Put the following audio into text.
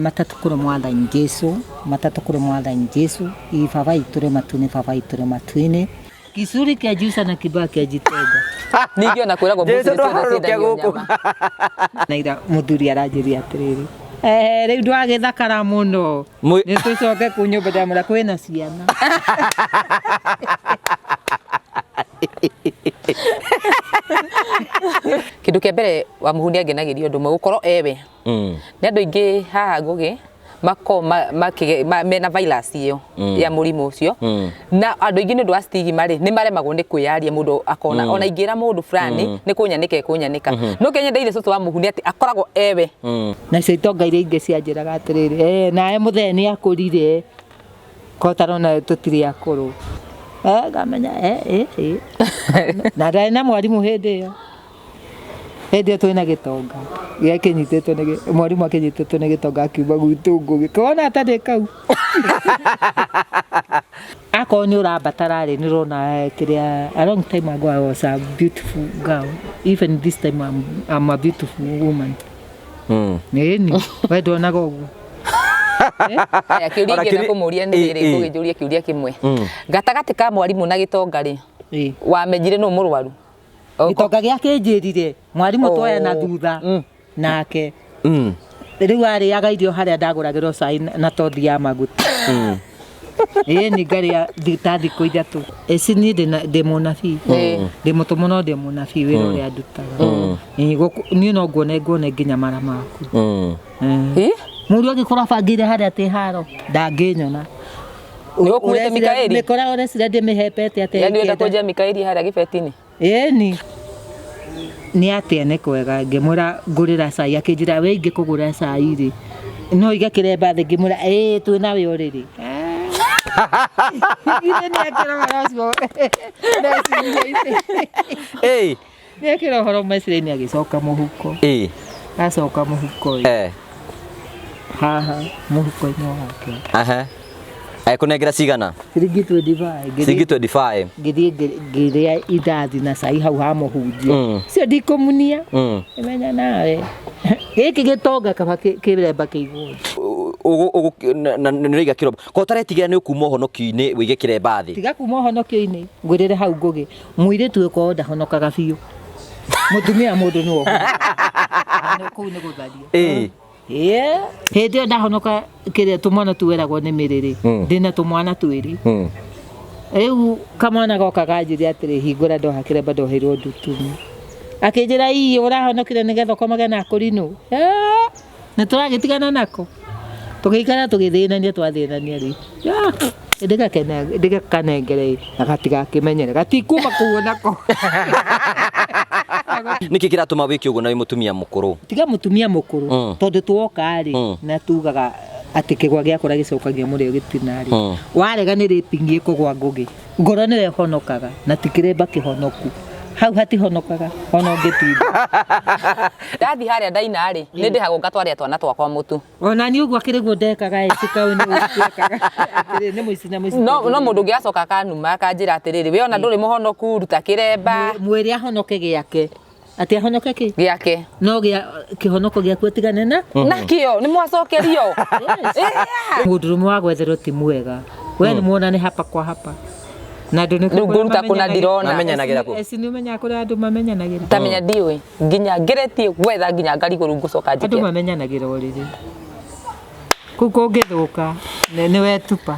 Matatũ kũrĩ mwathani Jesu, matatũ kũrĩ mwathani Jesu, ii baba itũ rĩ matu-inĩ, baba itũ rĩ matu-inĩ. Kizuri kĩa Jusa na kibaya kĩa jitenga. Ningĩ ona kwĩragwo Jesu mbuzi nĩ ciothe ndũharũrũke ciendagio gũkũ. nyama. Na ira mũthuri aranjĩria atĩrĩrĩ, eh, rĩu ndwagĩthakara mũno nĩ tũcoke kuu nyũmba ndamwĩra kwĩna ciana. Kĩndũ kĩa mbere Wamuhu nĩ angenagĩria ũndũ ũmwe gũkorwo ewe. Nĩ andũ aingĩ haha Ngũgĩ makoragwo mena virus ĩyo ya mũrimũ ũcio. Na andũ aingĩ nĩ ũndũ wa stigma rĩ, nĩ maremagwo nĩ kwĩyaria mũndũ akona ona ingĩra mũndũ fulani nĩ kũnyanĩka ĩkũnyanĩka. No kĩrĩa nyendeire cũcũ wa Mũhu nĩ atĩ akoragwo ewe. Nacio itonga iria ingĩ cianjĩraga atĩrĩrĩ, eh, nawe mũthee nĩ akũrire, ko ũtarona tũtirĩ akũrũ. Eh, ngamenya eh, eh, eh. Na ndarĩ na mwarimũ hĩndĩ ĩyo. Hĩndĩ ĩyo twĩna gĩtonga gĩakĩnyitĩtwo nĩ mwarimũ akĩnyitĩtwo nĩ gĩtonga akiuma gwitũ Ngũgĩ. Kona ta ndĩ kau. Akorwo nĩ ũrambatara rĩ, nĩ ũrona kĩrĩa, a long time ago I was a beautiful girl. Even this time I'm a beautiful woman. Ĩni, we nduonaga ũguo? Aya, kĩũria Ona ingĩenda kĩrĩ- kũmũria nĩ ĩ, rĩrĩ, ĩ. ngũgĩnjũria kĩũria kĩmwe. Gatagatĩ ka mwarimũ na gĩtonga rĩ, wamenyire nũ mũrwaru? Gĩtonga gĩakĩnjĩrire mwarimũ twoya na Oh. thutha nake rĩu arĩaga irio harĩa ndagũragĩrwo cai na tothi ya maguta. Ĩni ngarĩa ta thikũ 3. Eci niĩ ndĩ mũnabii, ndĩ mũtũmwo no ndĩ mũnabii wĩra ũrĩa ndutaga. Ĩ, niĩ no nguone nguone nginya mara maku. Ĩ? Mũriũ angĩkorwo abangĩire harĩa atĩ haro ndangĩnyona. Nĩ ũkuĩte Mikaeli? Mĩkora ũreciria ndĩmĩhembete atĩa? Yaani ũrenda ĩngĩenda? kũnjia Mikaeli harĩa gĩbeti-inĩ? Ĩni. Nĩ atĩa nĩ kwega, ngĩmwĩra ngũrĩra cai, akĩnjĩra we ingĩkũgũrĩra cai rĩ, no ũige kĩremba thĩ, ngĩmwĩra ĩĩ twĩ nawe ũrĩrĩ. Githĩ nĩ ekĩra ũhoro ũcio meciria-inĩ. Ĩĩ. Nĩ ekĩra ũhoro meciria-inĩ agĩcoka mũhuko. Acoka mũhuko ĩ. Haha mũhuko-inĩ wake. Ekũnengera cigana? Ciringi 25. Ciringi 25. Ngĩthiĩ ngĩrĩa indathi na cai hau ha mũhunjia. Cio ndikũmunia. Menya nawe. Gĩkĩ gĩtonga kaba kĩremba kĩigwo. Na nĩ ũraiga kĩremba. Ko ũtaretigĩra nĩ ũkuma ũhonokio-inĩ wĩige kĩremba thĩ? Tiga kuma ũhonokio-inĩ, ngwĩrĩre hau Ngũgĩ. Mũirĩtu ũyũ ndahonokaga biũ. Mũtumia mũndũ nĩwe ũhonokaga. Kũu nĩ gũtharia. Ĩĩ. Hĩndĩ ĩyo ndahonoka kĩrĩa tũmwana tuweragwo nĩ mĩrĩrĩ. Ndĩna tũmwana twĩrĩ. Rĩu kamwana goka kanjĩra atĩrĩ, hingũra ndoha kĩremba ndoheirwo ndutura. Akĩnjĩra ii ũrahonokire nĩgetha ũkomage na kũrinũ. Nĩ tũragĩtigana nako. Tũgĩikara tũgĩthĩnania twathĩnania rĩ. Ndĩgakanengere na gatigakĩmenyere. Gatikuma kũu onako. Nĩkĩ kĩratũma wĩke ũguo na wĩ mũtumia mũkũrũ? Tiga mũtumia mũkũrũ, tondũ tuoka rĩ, na tugaga atĩ kĩgwa gĩakũra gĩcokagia mũrĩo gĩtina rĩ, warega nĩ raping ĩkũgwa Ngũgĩ. Ngoro nĩyo ĩhonokaga na ti kĩremba kĩhonoku. Hau hatihonokaga ona ũngĩtinda. Ndathiĩ harĩa ndaina rĩ, nĩ ndĩhagwo ngatwarĩra twana twakwa mũtu. Ona niĩ ũguo akĩrĩ guo ndekaga ĩ, ti kau nĩ ũru twekaga. Atĩrĩ, nĩ mũici na mũici. No, no mũndũ ũngĩ acoka akanuma akanjĩra atĩrĩrĩ, we ona ndũrĩ mũhonoku, ruta kĩremba. Mwĩre ahonoke gĩake. Atĩ ahonoke kĩ? Gĩake. No gĩa kĩhonoko gĩaku atigane na? Nakĩo, nĩ mwacokerio. Yes. Mũndũrũme wa gwetherwo ti mwega. We nĩ muonane hapa kwa hapa. Na andũ nĩ Rĩu ngũruta kũ na ndirona? Mamenyanagĩra kũ? Eci nĩ ũmenyaga kũrĩa andũ mamenyanagĩra? Tamenya ndiũĩ. Nginya ngeretie gwetha nginya ngarigwo rĩu ngũcoka njĩke. Andũ mamenyanagĩra ũrĩrĩ. Kũu kũngĩthũka nĩ wetupa.